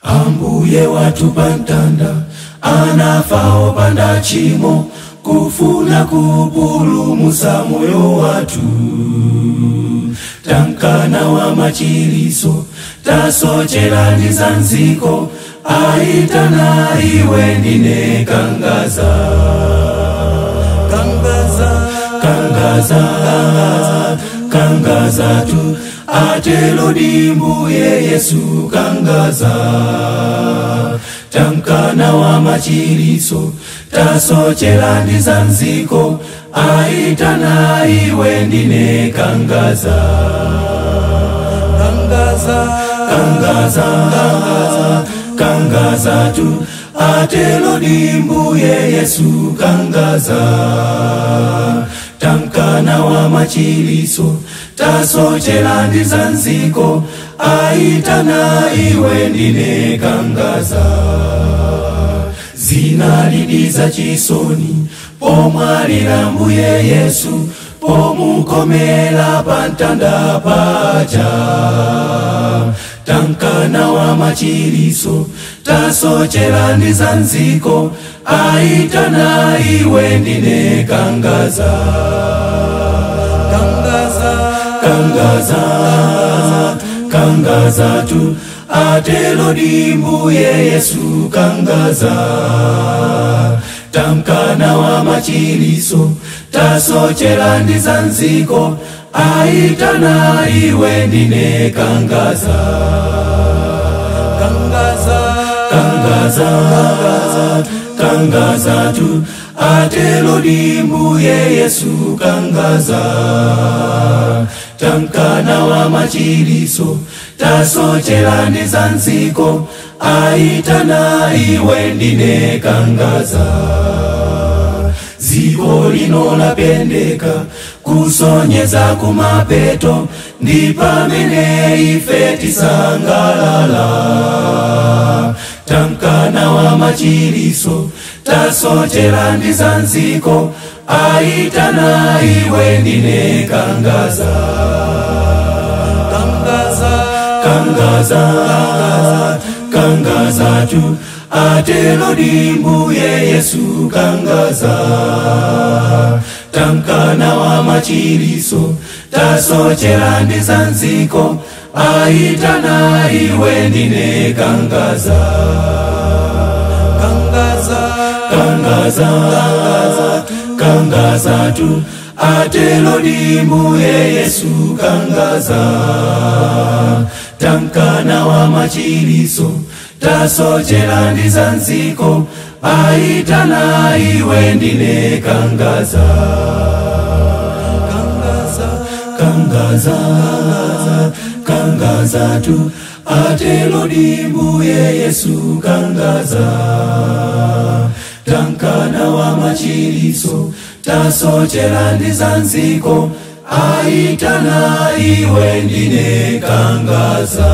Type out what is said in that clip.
Ambuye watu pantanda anafa opanda chimo kufuna kupulumutsa moyo watu. Tankana wa machiliso tasochera ndi zanziko aitana iwe ndine kangaza. Kangaza, kangaza, kangaza tu atelo dimbuye Yesu kangaza. Tankana wa machiliso tasochera ndi zanziko aitana iwe ndine kangaza. Kangaza, kangaza, kangaza tu atelo dimbuye Yesu kangaza. Tankana wa machiliso tasochera ndi zanziko aitana iwe ndine kangaza. Zinalidiza chisoni pomwalira mbuye Yesu pomukomela pantanda paja. Tankana wa machiliso tasochera ndi zanziko aitana iwe ndine kangaza. Kangaza, kangaza, kangaza tu atelo dimbuye Yesu kangaza. Tankana wa machiliso tasochera ndi zanziko aitana iwe ndine kangaza. Kangaza, kangaza, kangaza tu atelo dimbuye Yesu kangaza. Tankana wa machiliso tasochera ndi zanziko aitana iwe ndine kangaza. Ziko lino lapendeka kusonyeza kumapeto ndi pamene ife tisangalala. Tankana wa machiliso tasochera ndi zanziko aitana iwe ndine kangaza. Kangaza, kangaza, kangaza tu atelo dimbuye Yesu kangaza. Tankana wa machiliso tasochera ndi zanziko aitana iwe ndine kangaza. Kangaza, kangaza, kangaza tu atelo dimbuye Yesu kangaza. Tankana wa machiliso tasochera ndi zanziko aitana iwe ndine kangaza. Kangaza, kangaza, kangaza tu atelo dimbuye Yesu kangaza. Tankana wa machiliso tasochera ndi zanziko aitana iwe ndine kangaza.